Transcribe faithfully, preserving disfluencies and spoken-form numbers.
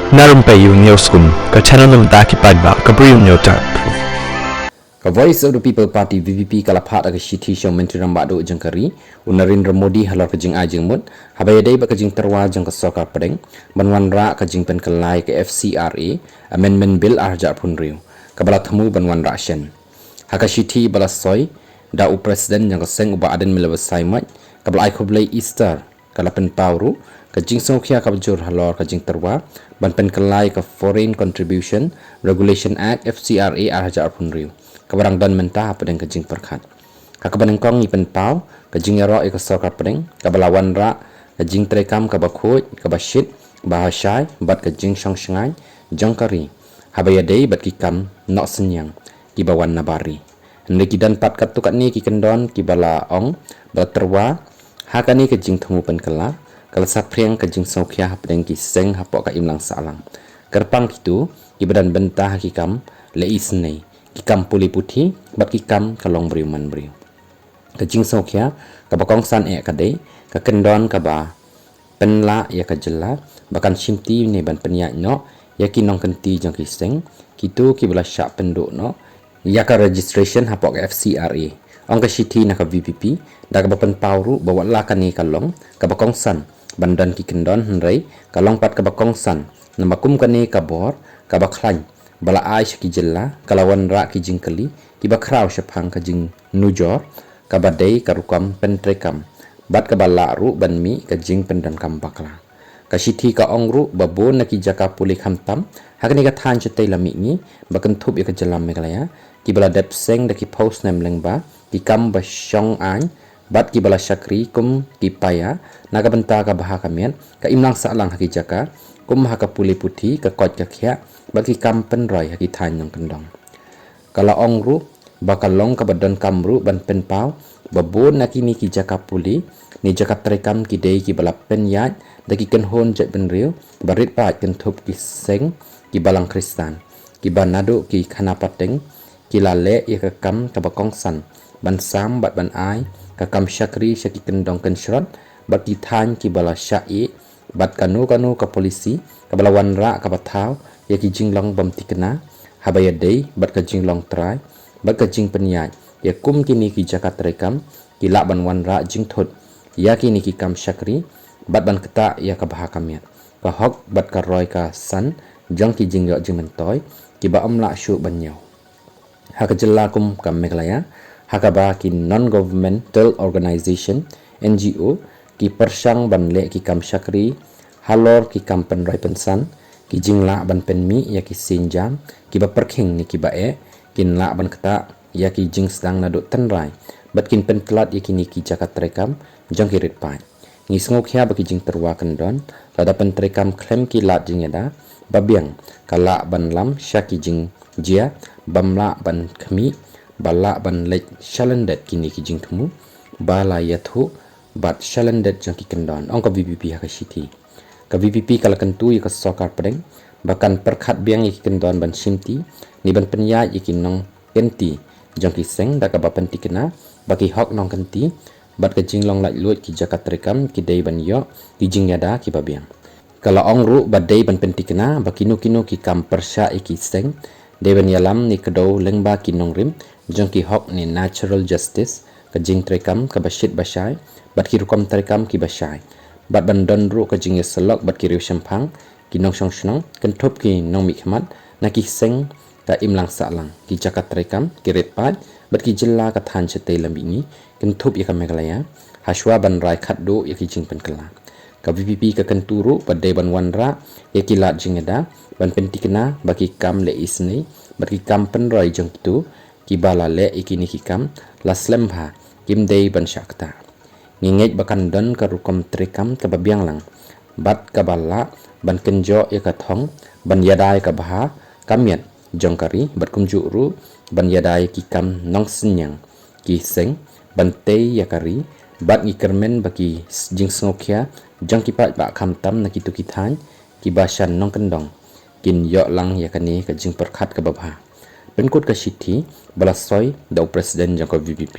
Na Rympei U News Kum, ka channel na bynta ki paidbah ka briew nyo tap. Ka Voice of the People Party, V P P, ka la phah da ka shithi sha u Myntri Rangbah Duh jong ka ri, u Narendra Modi, halor ka jingai jingmut haba ïadei bad ka jingtyrwa jong ka sorkar pdeng ban wanrah ka jingpynkylla ïa ka F C R A Amendment Bill ar hajar arphew hynriew, kaba la thmu ban wanrah shen. Ha ka shithi ba la soi da u President jong ka seng, u Bah Ardent Miller Basaiawmoit, kaba la ai khublei Easter, ka la pynpaw ruh ka jingsngewkhia kaba jur halor ka jingtyrwa ban pynkylla ïa ka Foreign Contribution Regulation Act, F C R A, ar hajar arphew hynriew, kaba dang don mynta hapdeng ka jingpyrkhat. Ha kaba nyngkong ngi pynpaw ka jingïaroh ïa ka sorkar pdeng kaba la wanrah ka jingtreikam kaba khuid, kaba shit, ba ha shai bad ka jingshong shngaiñ jong ka ri haba ïadei bad ki kam noh synñiang kiba wan na bar ri. Hynrei ki don pat katto katne ki kyndon kiba la ong ba la tyrwa ha kane ka jingthmu pynkylla, ka la saphriang ka jingsngewkhia hapdeng ki seng hapoh ka imlang sahlang, kyrpang kito kiba don bynta ha ki kam leh isynei, ki kam pule puthi bad ki kam ka long briew man briew. Ka jingsngewkhia kaba kongsan eh ka dei ka kyndon kaba pynlah ïa ka jylla ba kan shimti ne ban pynïaid noh ïa ki nongkynti jong ki seng, kito kiba la shah pynduh noh ïa ka registration hapoh ka F C R A. Ong ka shithi na ka V P P da kaba pynpaw ruh ba wat la kane ka long kaba kongsan ban don ki kyndon, hynrei ka long pat kaba kongsan namar kum kane ka bor kaba khlaiñ ba la ai sha ki jylla ka la wanrah ki jingkylli kiba khraw shaphang ka jingnujor kaba dei ka rukom pyntreikam bad kaba lah ruh ban mih ka jingpyndonkam bakla. Ka shithi ka ong ruh ba bun na ki jaka pule khamtam ha kane ka thaiñ shatei lam mihngi ba kynthup ïa ka jylla Meghalaya, kiba la dep seng da ki phew snem lyngba, ki kam ba shong aiñ bad kiba la shakri kum ki paia na ka bynta ka bha ka miat, ka imlang sahlang ha ki jaka kum ha ka pule puthi, ka koit ka khiah bad ki kam pynroi ha ki thaiñ nongkyndong. Ka la ong ruh ba ka long kaba donkam ruh ban pynpaw ba bun na kine ki jaka pule ne jaka treikam ki dei kiba la pynïaid da ki kynhun jaitbynriew ba rit paid kynthup ki seng, ki balang Khristan, kiba naduh ki khana pateng ki la leh ïa ka kam kaba kongsan ban sam bad ban ai ka kam shakri sha ki kyndong kynshrot bad ki thaiñ kiba la shah ïeh bad kano kano ka polisi kaba la wanrah kaba thaw ïa ki jinglong bym thikna haba ïadei bad ka jinglong trai bad ka jingpynïaid ïa kum kine ki jaka treikam, ki lah ban wanrah jingthut ïa kine ki kam shakri bad ban ktah ïa ka bha ka miat, ka hok bad ka roi ka san jong ki jingïoh jingmyntoi kiba ym lah shuh ban ñiew. Ha ka jylla kum ka Meghalaya, ha kaba ki non-governmental organization, N G O, ki pyrshang ban leh ki kam shakri halor ki kam pynroi pynsan, ki jinglah ban pynmih ïa ki sienjam kiba pyrkhing ne kiba eh, kin lah ban ktah ïa ki jingsdang naduh tynrai bad kin pyntlot ïa kine ki jaka treikam jong ki rit paid. Ngi sngewkhia ba ki jingtyrwa kyndon lada pyntreikam khlem ki lad jingïada ba biang, ka lah ban lam sha ki jingjia bym lah ban khmih, ba lah ban leit shalyndet kine ki jingthmu ba la ïathuh bad shalyndet jong ki kyndon, ong ka V P P ha ka shithi. Ka V P P ka la kyntu ïa ka sorkar pdeng ba kan pyrkhat biang ïa ki kyndon ban shimti ne ban pynïaid ïa ki nong kynti jong ki seng da kaba pynthikna ba ki hok nongkynti bad ka jinglong laitluid ki jaka treikam ki dei ban ïoh ki jingïada kiba biang. Ka la ong ruh ba dei ban pynthikna ba kino kino ki kam pyrshah ïa ki seng dei ban ïalam ne kdew lyngba ki nongrim jong ki hok ne natural justice, ka jingtreikam kaba shit ba shai bad ki rukom treikam kiba shai, bad ban don ruh ka jingïasyllok bad ki riewshemphang, ki nongshong shnong, kynthup ki nongmihkhmat na ki seng ka imlang sahlang, ki jaka treikam, ki rit paid bad ki jylla ka thaiñ shatei lam mihngi, kynthup ïa ka Meghalaya, ha shuwa ban rai khatduh ïa ki jingpynkylla. Ka V P P ka kyntu ruh ba dei ban wanrah ïa ki lad jingïada ban pynthikna ba ki kam leh isynei bad ki kam pynroi jong kito kiba la leh ïa kine ki kam la slem bha, kim dei ban shah ktah. Ngi ngeit ba kan don ka rukom treikam kaba biang lang bad kaba lah ban kynjoh ïa ka thong ban ïada ïa ka bha ka miat jong ka ri bad kumjuh ruh ban ïada ïa ki kam nongsynñiang ki seng ban tei ïa ka ri, bad ngi kyrmen ba ki s-, jingsngewkhia jong ki paidbah khamtam na kito ki thaiñ kiba shan nongkyndong kin ïoh lang ïa kane ka jingpyrkhat kaba bha. Pynkut ka shithi ba la soi da u President jong ka V P P.